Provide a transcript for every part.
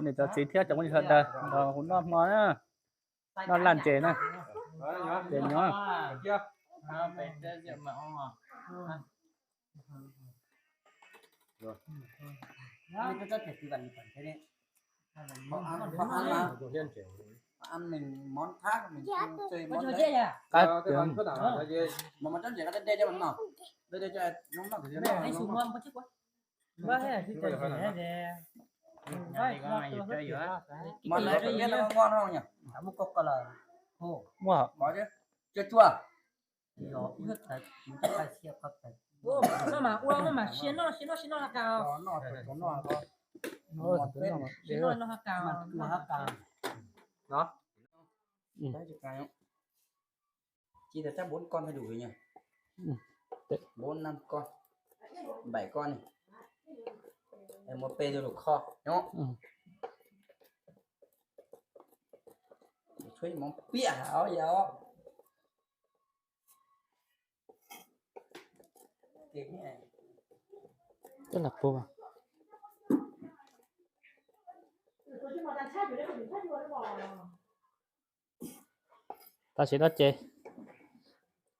Nim cov txiv thiab cov phooj ywg sawv daws los kuv noj hmo na, noj laj ntses na, ces nyob. Qab tiag. Muaj. No mas ua no mas sia noj sia noj sia noj has kas. Sia noj noj has kas. Chia ra chắc bốn con hơi đủ rồi nhỉ? Bốn năm con, bảy con này. Em mua pe vô đủ kho nhá. Chuối món pịa hả? Áo gì đó. Tức là pua. Tam sim no ces,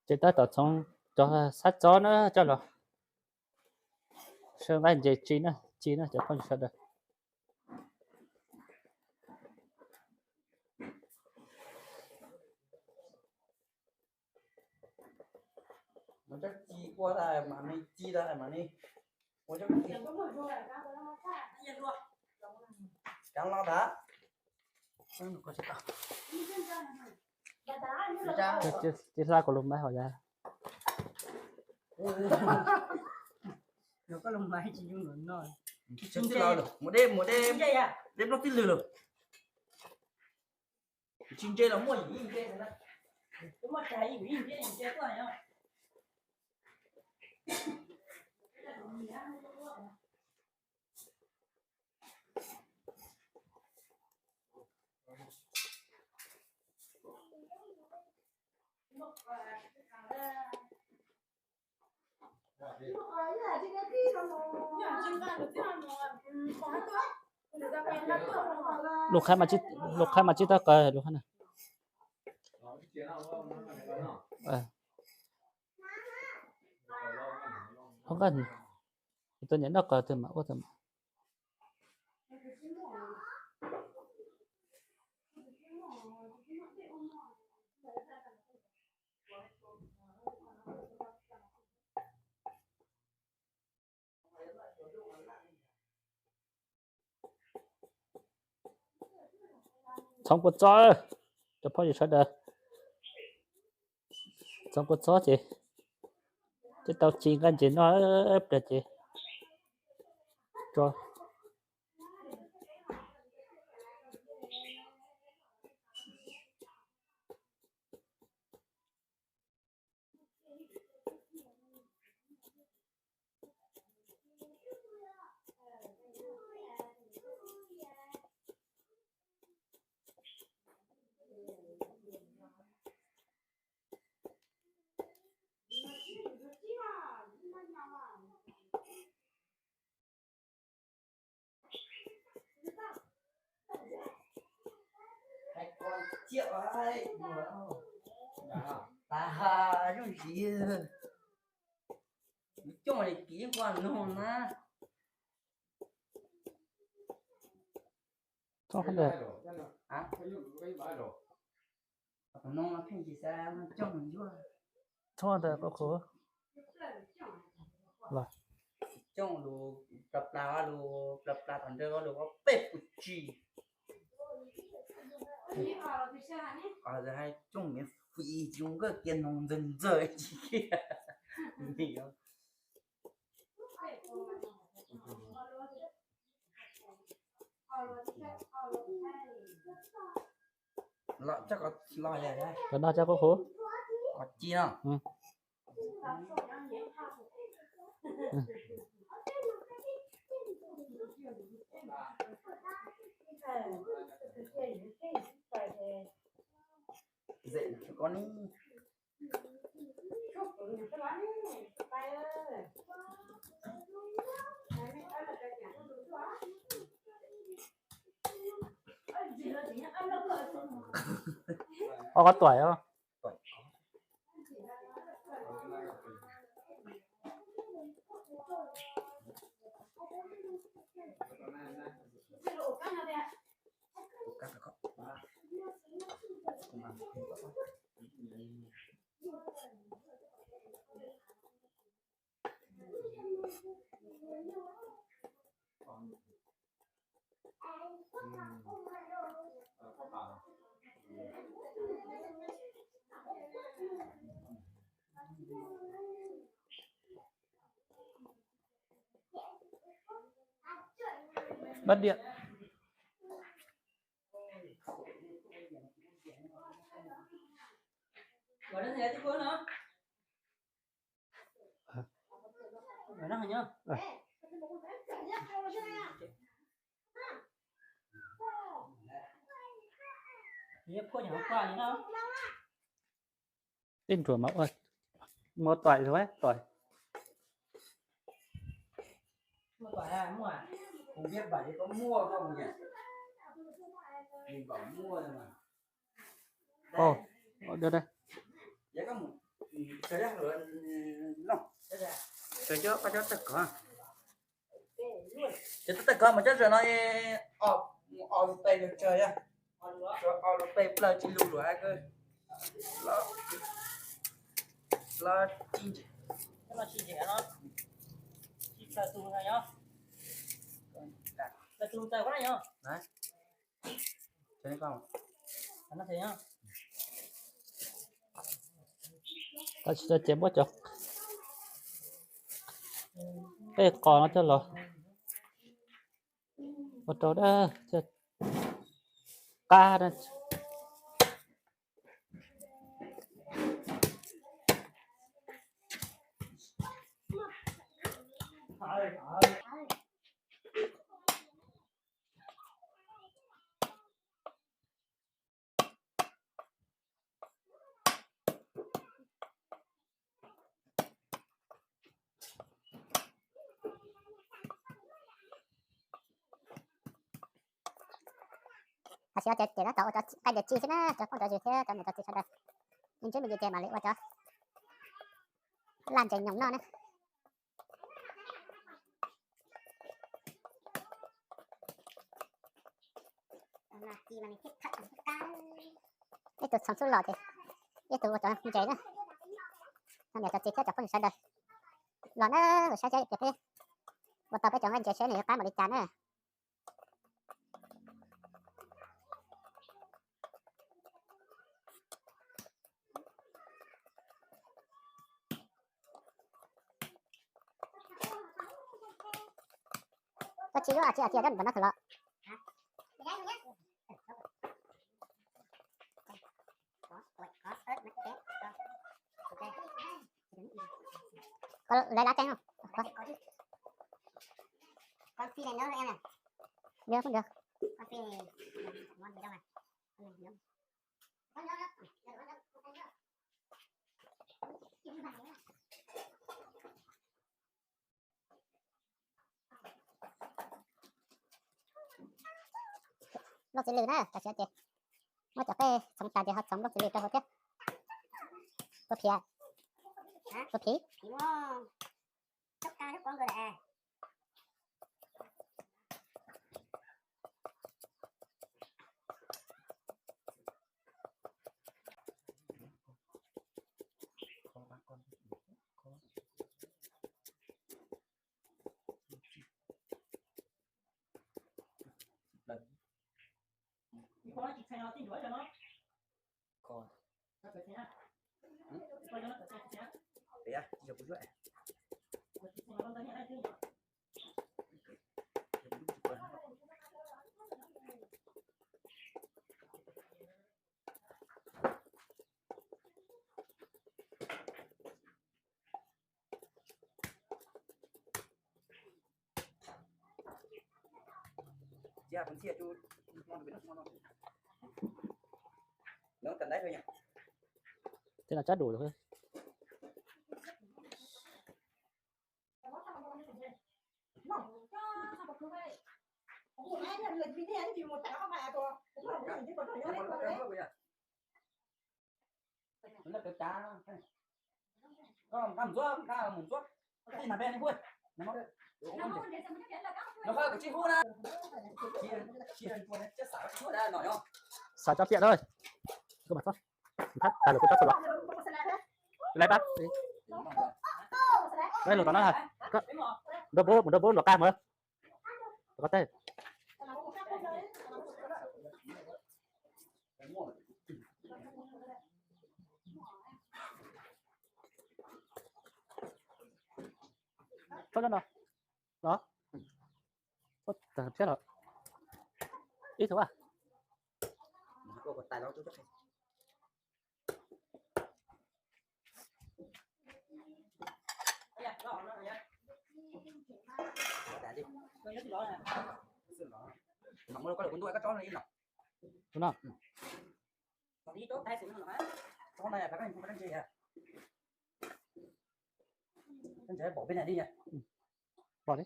ces tab tom txhoov cov xab txob na coj los saib nqaij ntses tsi na, tsi na cov phooj ywg sawv daws. Ua tsob ci ua mas ne, ci mas ne, ua tsob ci. Cov los ntag. Tsis hla kuv lub maiv hauv yas. Mus deb, mus deb, deb plaub tib lwg lawm. Tsis ntse los muaj yim ntse na. Lub qhab mas tsis tau qaws lub qhab na. Tus nyam noj qaws tus mas ua tus mas. Txhoov kua txob, cov phooj ywg sawv daws. Txhoov kua txob ces, ces tau ci nqaij ntses noj pliag ces tso. Hai con triệu đấy. Tao yooj yim. Coj li kis qua noo na. Txhob qhov ntawd. Txhob ntawd qhov qhuav. Los coj lus plas plas, lus plas plas tom ntej lus peb puas tsis. Hais coj miv fim ces nkawd kiag noo ntxawg ntxawg tsis kiag. Los coj, los yog cov no coj qub qhuav. Qhov ci no. Ko ni. Ob qhov tuam os. Bắt điện. Ib nruam mas ua, muaj tuam, tuam. Ov, da da. Sawv cov, koj cov tawg kov. Ces tawg kov mas cov zaws no, o, o lub peb lub tsawg yog, o lub peb plaws tsis lug luam, los tsis ntse, tsis plaws tus no yog, plaws tus tawg ua na yog. Tam sim no ces muab cov qej qos no coj los ua rau dab, qab na. Tam sim no ces tab tom ua cov qaij ncaws tsi xwb na, cov phooj cov ywg thiab cov niam cov txiv sawv daws. Me ntsis me ntsis ces mam li ua cov laj ntses nyoos noj na. Ib tug txhoov xub los ces ib tug ua cov ntses na. Cov niam cov txiv thiab cov phooj ywg sawv daws los na, saib seb peb ua tau peb cov nqaij ntses seb nws yuav qab npaum li cas na. Koj tsis yuav tsis hais tias nyob ntawm no los. Koj lawv lab tseeb không? Được không được? Nplooj txiv lws na, tam sim no ces muab cov qej txhoov tas ces ho txhoov nplooj txiv lws rau hauv thiab. Tua phiv, tua phiv. Ces no tsab dum lawm. Xav tsob piam thôi. Koj mam txhob. Thab tas lawm koj txhob txog los. Lai pab. Lai lus tom no hais. Nrau bub, nrau bub luam qab mawd. Koj tej. Txhob no. Đó. Ơ, tao thiab rồi. Ít thôi à. Đúng không? Tsob no phải có những con cánh dê à. Cánh dê bỏ bên này đi nha. Bỏ đi.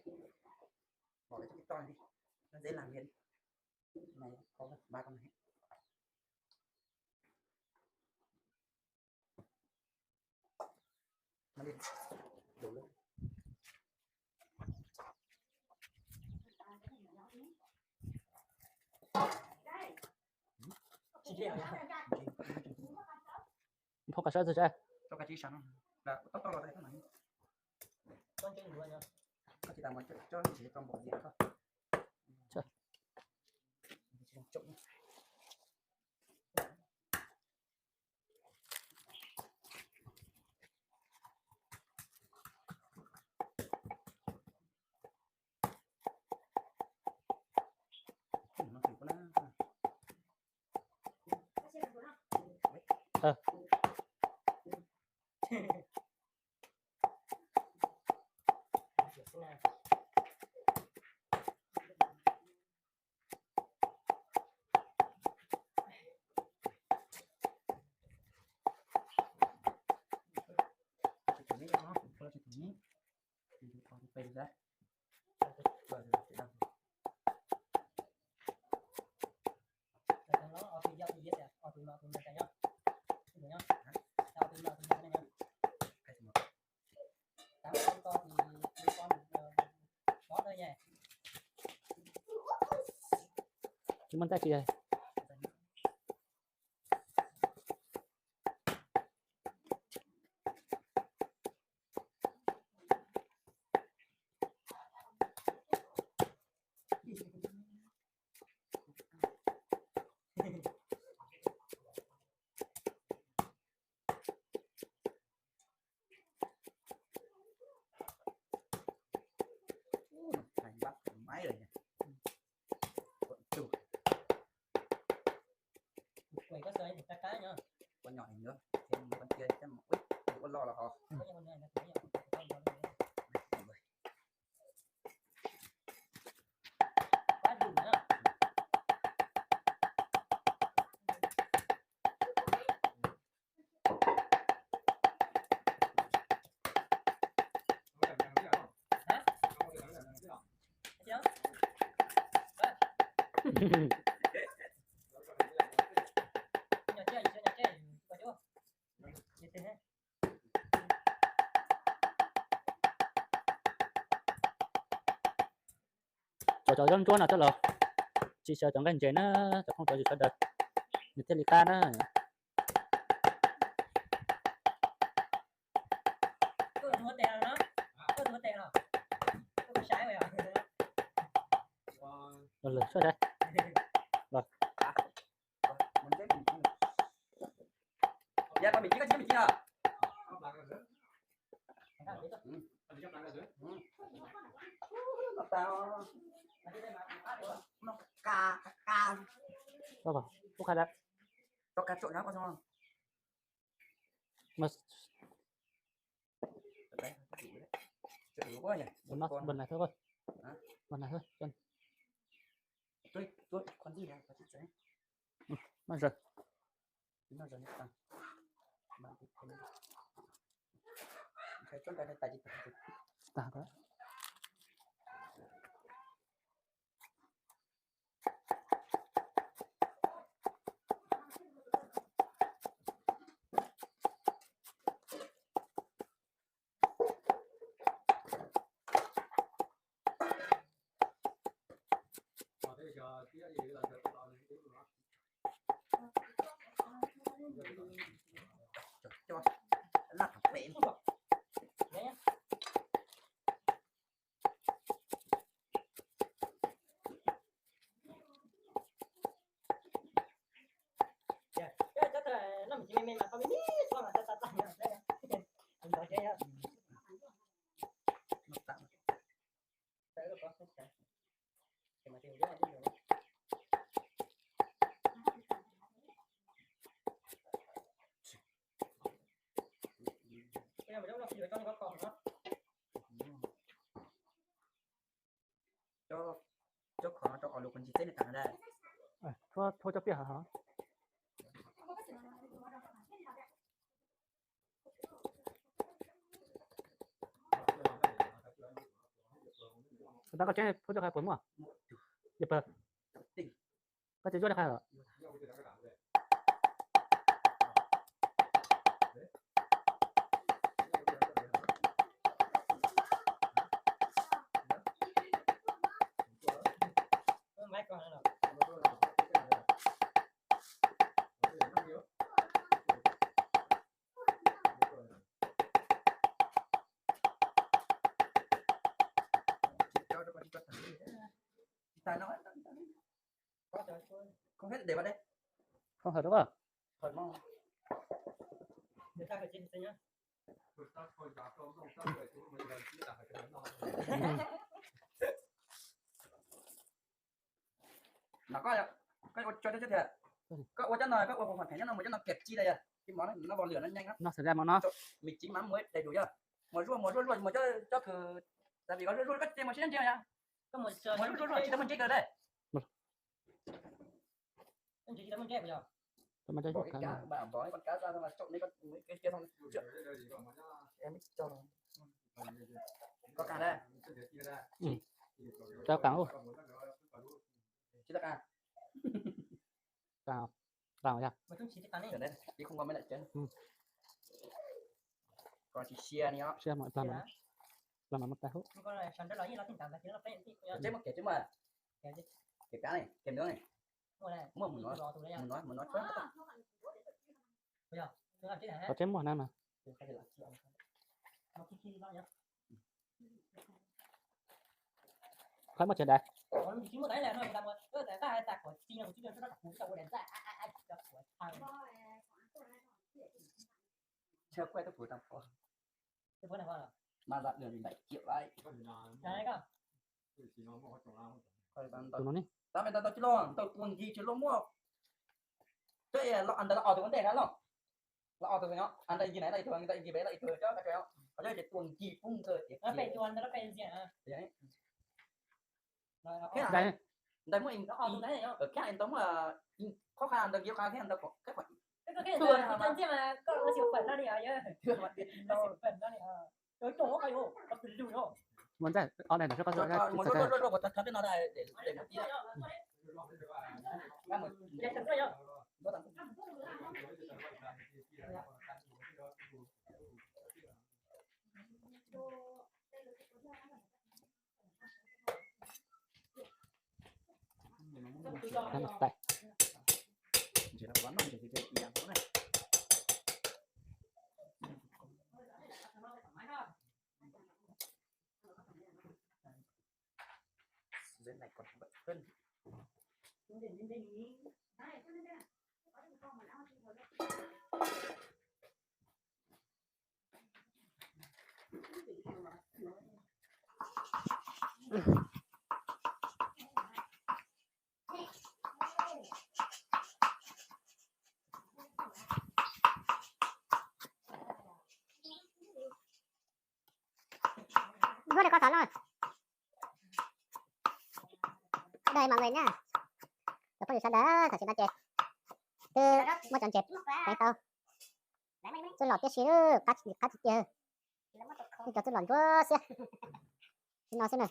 Bỏ cái cho cái to này đi. Nó dễ làm liền. Này, có ba con này. Nó đi. Đủ luôn. Phau ka sab txog tsa. Tau ka tsis sab no. Tau tau los tau tau no. Koj tsis tas mas coj tsis tau npaum diam koj. Tsis muaj ntej tsis. Ú, no hay bắt máy rồi nha. Ủa, chu. Quay có xoay một cái cái nữa. Con nhỏ này nữa. Thêm một con kia chắc mà, ui, ui, con lo là họ. Có con này là cái nhỏ. Quá đủ nữa. Cov cov zaub ntsuab no coj los tsis xyaw cov nqaij ntses na, cov phooj cov ywg sawv daws, nws thiaj li qab na. Los lwm sawv daws. Los. Dạ, con bị chín, có chín bị chín à? Tao bảo, phúc khai đã. Tao cà trộn nhá, con xong không? Mà Đấy, chủ đấy. Chủ quá nhỉ? Một con. Bật này thôi con. Hả? Bật này thôi, con. Tôi, tôi, con gì hả? Con gì đấy? Ừ, nó giờ. Nó giờ nó tăng. Bạn thì thấy. Thấy con cái này tại vì tao. Tao đó. Cov coj laj pem. Cov khoom no rau os lus kuv ntsis teb nws tag na. Thua cov piaj hov. Tau koj tseeb, phub coj qhov puas muaj? Koj tsis zuaj li qhov los? Không hết để vào đây. Không hợp đúng không? Hợp không? Nó có, có ua cho nó chết thiệt. Có ua cho nó, có ua hoàn thành cho nó một cho nó kẹt chi đây à. Cái món này nó vào lửa nó nhanh lắm. Nó xảy ra món nó. Mì chính mắm muối đầy đủ chưa? Mùa ruốc, mùa ruốc, ruốc, mùa cho, cho thử. Tại vì có ruốc, ruốc, có chê một xíu nha. Có một, mùa ruốc, ruốc, ruốc, chỉ tao mình chết rồi đây. Anh chị tao mình chết rồi. Tao mà cho Bỏ cái cá, bà bỏ cái con cá ra xong là trộn lên con mấy cái kia xong. Em cho nó. Có cá đây. Ừ. Cho cá ơi. Chứ tao cá. Cá. Cá không? Ở đây, đi không qua mấy lại chén. Ừ. Còn chị Sia nữa. Sia mà, tao mà. Tao mà một tay hút. Chết một kiểu chứ mà. Kiểu cá này, kiểu nướng này. Mua một nói, một nói. Có chết một năm mà. Khói mất trời đấy. Sao quay tôi phủ tao phó. Mà lật đường bảy triệu đấy. Tụi nó ní. Tao mày tao tao chưa lo, tao tuần gì chưa lo mua. Cái lo ăn tao lo ở tụi vấn đề đó lo. Lo ở tụi nó, ăn tao gì này tao tụi, tao gì bé tao tụi cho tao cho. Có cái tuần gì cũng cơ. Nó phải tuần tao nó phải gì hả? Đấy. Nó, nó Thế là Đây. Đây mua in, nó ở tụi đấy nhá. Ở cái in tao mua, khó khăn ăn tao nhiều khó khăn ăn tao có cái khoản Cái cái Thưa cái hả? Cái mà con nó chịu phận nó đi ở chứ. Thưa mà tiền Nó đâu. Chịu phận nó đi ở. Tôi trông nó coi vô, nó từ lùi nó. Muốn dạy, ở đây là cho con Cho dạy, con một dạy, dạy. Rốt rốt rốt rốt một thật thật với nó đây để để một tí. Ngắm một Để thật rồi. Bớt tặng. Ăn tay. Dưới này còn bận hơn. Vuốt được con sói luôn. Đây mọi người nhá. Rồi có gì sao đỡ, thằng chị nó chè. Tôi mua chọn chè. Cái tao. Tôi lọt cái xíu, cá, cá thịt kìa. Tôi cho tôi lọt chúa xíu. Xin nó xin này.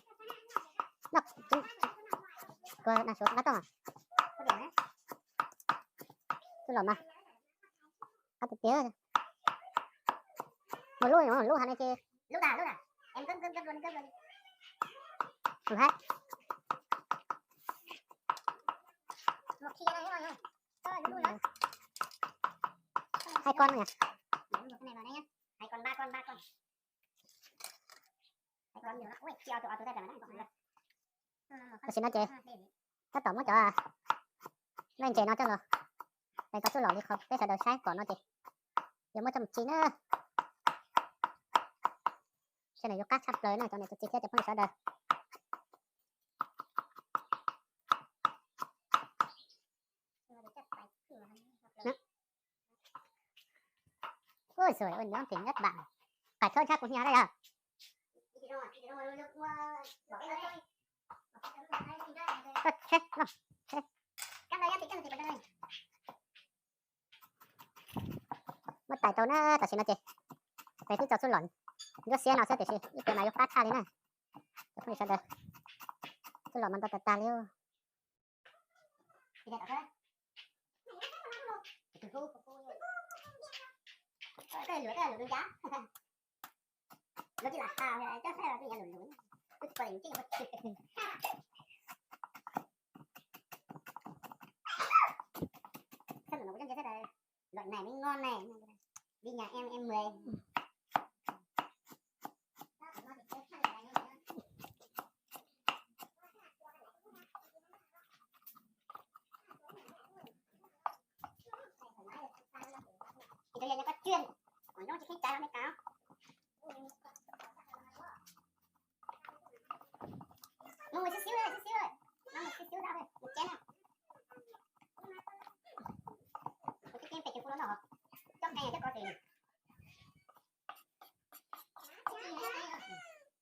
Nó, qua đang số cá tông à? Tôi lọt mà. Cá thịt kìa. Một lúa nữa, lúa hả này kìa. Lúa đà, lúa đà. Em gấp, gấp, gấp luôn, gấp luôn. Không hết. Một khi ra thế này nha. Có lúa nữa. Hai con no nhỉ? Hai con, ba con, ba con. Tam sim no ces tab tom muab cov vaj ntses no coj los, tais tau txuj lom li qhov peb sawv daws saib pom no ces yuav muab coj mus tsis na. Saib nws yuav qab tshaj plaws na cov niam cov txiv thiab cov phooj ywg sawv daws. Ui giời ơi, nyob thì nhất bạn. Phải thơm chắc cũng nhà đây à? Muab tais tau na, tam sim no ces peb twb tau txuj lom nruab xiab no xwb tiam sis ib pliag mas yuav qab tshaj li na. Cov phooj ywg sawv daws, txuj lom mas ntau tas tas li. Loại này mới ngon này. Đi nhà em em mười. Thì tôi giờ cho các chuyên. Còn nó chỉ thấy trái nó mới cáo. Nó một chút xíu thôi, chút xíu thôi. Nó một chút xíu thôi, một chén thôi. Một cái chén phải chịu không nó nổi. Chót cay này chắc có gì.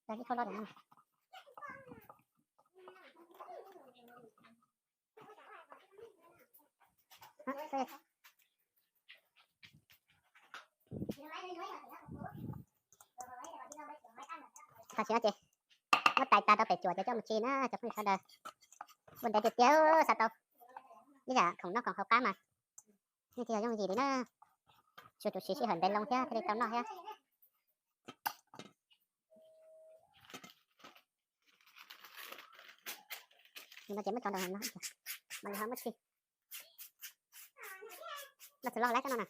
Đây, cái kho lo được không? Tam sim no ces muab tais tas rau pem tsuam ces coj mus tsis na cov phooj ywg sawv daws. Ua ntev tiag tiag xav tau ib yam khoom noj khoom haus qab mas yeej tsis yog yooj yim li na. Tsuas tsum siv sij hawm ntev loo thiab thiaj li tau noj thiab. No ces muab tso ntawm no, mas nws ho muab tsis. Los txawm los lawm no na.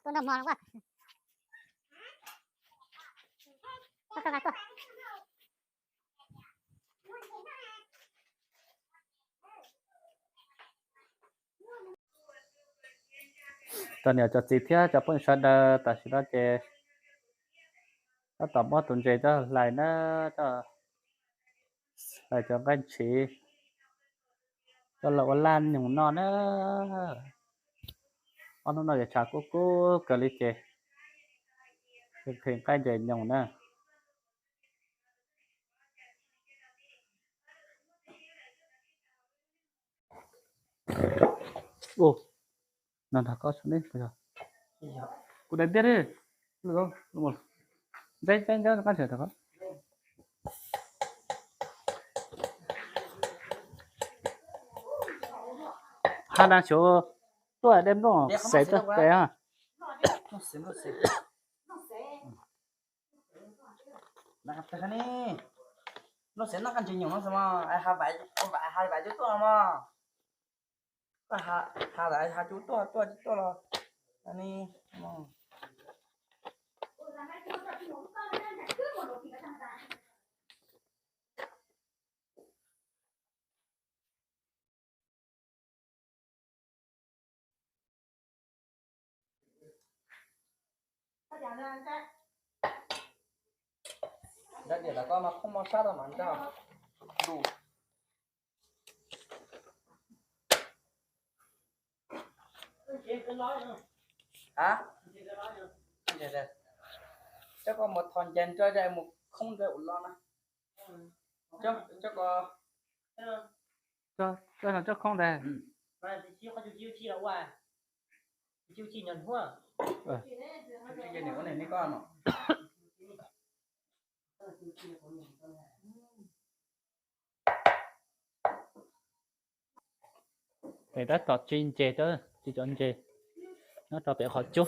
Tuaj nrog mos los. Tuaj, tuaj, tuaj. Cov niam cov txiv thiab cov phooj ywg sawv daws, tam sim no ces tab tom muab tus ntses coj hlais na, coj hlais cov nqaij ntshiv coj los ua laj nyoos noj na. Ob hnub no yuav tshav kub kub kawg li ces nqhis nqaij ntses nyoos na. Ua, no nrog koj saib ne, kuv daim tiab ne. Ntxaib ntxaib ntxaib koj nrhiav rau koj. Hab na xyov tuaj dej nplooj xev tuaj pem. Nplooj xev noj qab ntses nyoos no xwb mog, hav vaiv cov tuaj mog. Koj hav vaiv hav cov tuaj, tuaj tsis tuaj los ni. Ntawm tias lawv koj mas phooj mov sab tau mas nrog lus. A, coj koj mus thov ncaim nrog mus khoob ntawd ua los na. Coj koj, coj khoob ntawd. Pem tab tom tsis ntses, tsis cov ntses nyob rau pem qhov cub.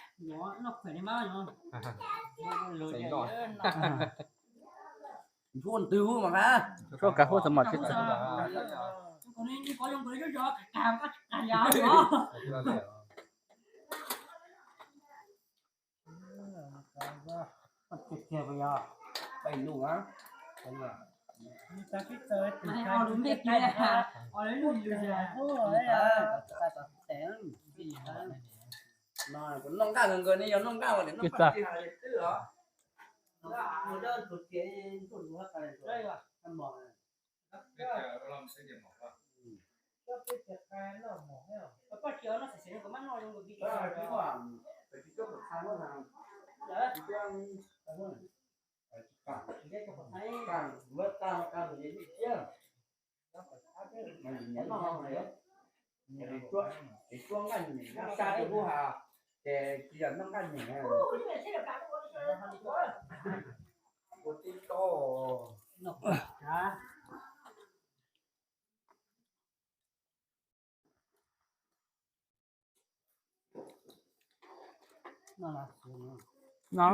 Ntsuab twg hu mas qab. Ntsuab kav hu txog mas tsis txog. Noj nqaj nkawd ne, yog noj nqaj mas noj twb os. Tsis tsuab nqaij nyeem, nyob sab twg kuj has, ces tsis yog noj nqaij nyeem. Ua tib tog. No,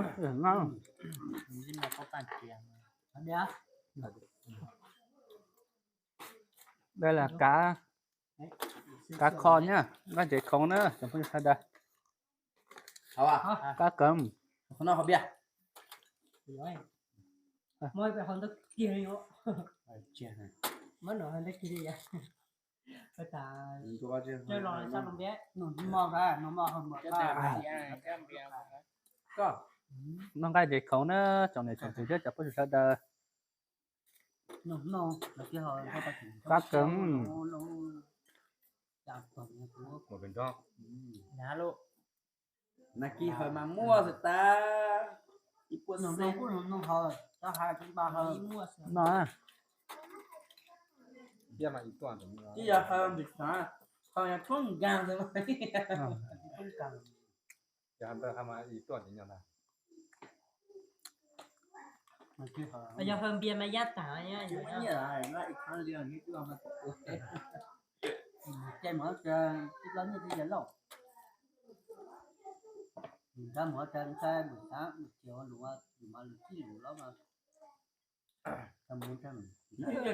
no. Đây là cá, cá kho nhá, nqaij tsev khoov na tsoom phooj ywg sawv daws. Cá cơm. Noj nqaij tsev khoov na tsoom niam tsoom txiv thiab cov phooj ywg sawv daws. Cá cơm. Nag kis hawm mas muaj xwb tas, ib puas xeeb. No, tsis yog hawm npis xav, hawm yog tshoob nkaag xwb. Yog hawm npias mas yaj taag.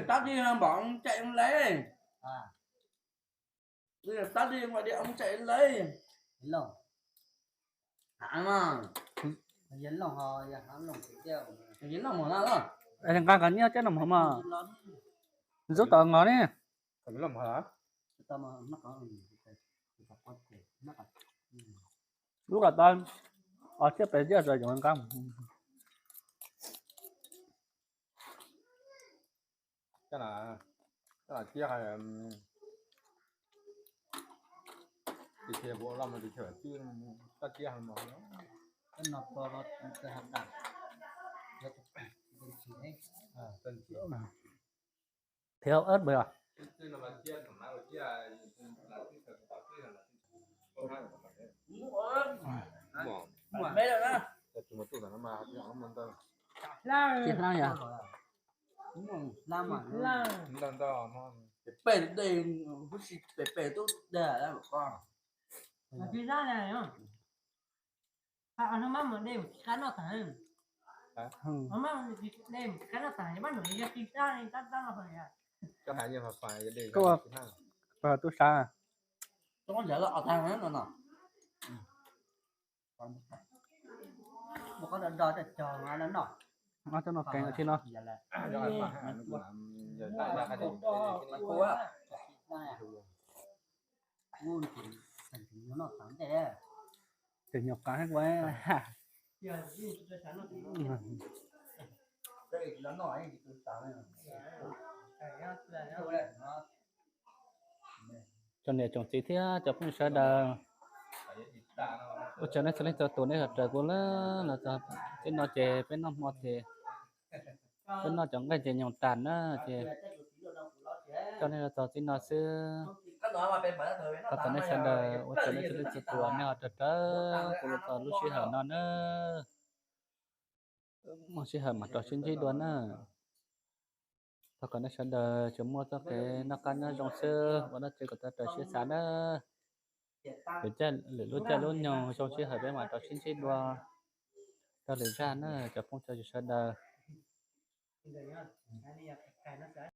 Tab sis npam caij le. Tab sis npam caij le. Nqa kom nyiaj coj noj mov mas. Zub tom ngos ne. Lub kom tau ob txhiab pes diaj tso yoov nqa. Thiếu ớt bây giờ. Tsis hlab yog. Pem dej huv si pem pem tub dag ko. Koj tub sab. Coj no kev tsis no. Ces nyuag qab heev ua. Tsoom niam tsoom txiv thiab cov phooj ywg sawv daws, ua tsaug nej txhua leej txhua tus nej ho raws kuv los txog txij no ces peb noj hmo ces peb noj cov nqaij ces nyoos tas na ces coj nej los txog txij no xwb. Thov kom nej sawv daws ua tsaug nej txhua leej txhua tus nej ho raws raws kuv los txog lub sij hawm no na. Muaj sij hawm mam rov sib ntsib dua na. Thov kom nej sawv daws tsuas muaj txoj kev noj qab nyob zoo xwb, ua dab tsi kom tau raws siab xav na. Ces lwm lub caij lub nyoog zoo sij hawm peb mam rov sib ntsib dua rau lwm zaj na cov phooj cov ywg sawv daws.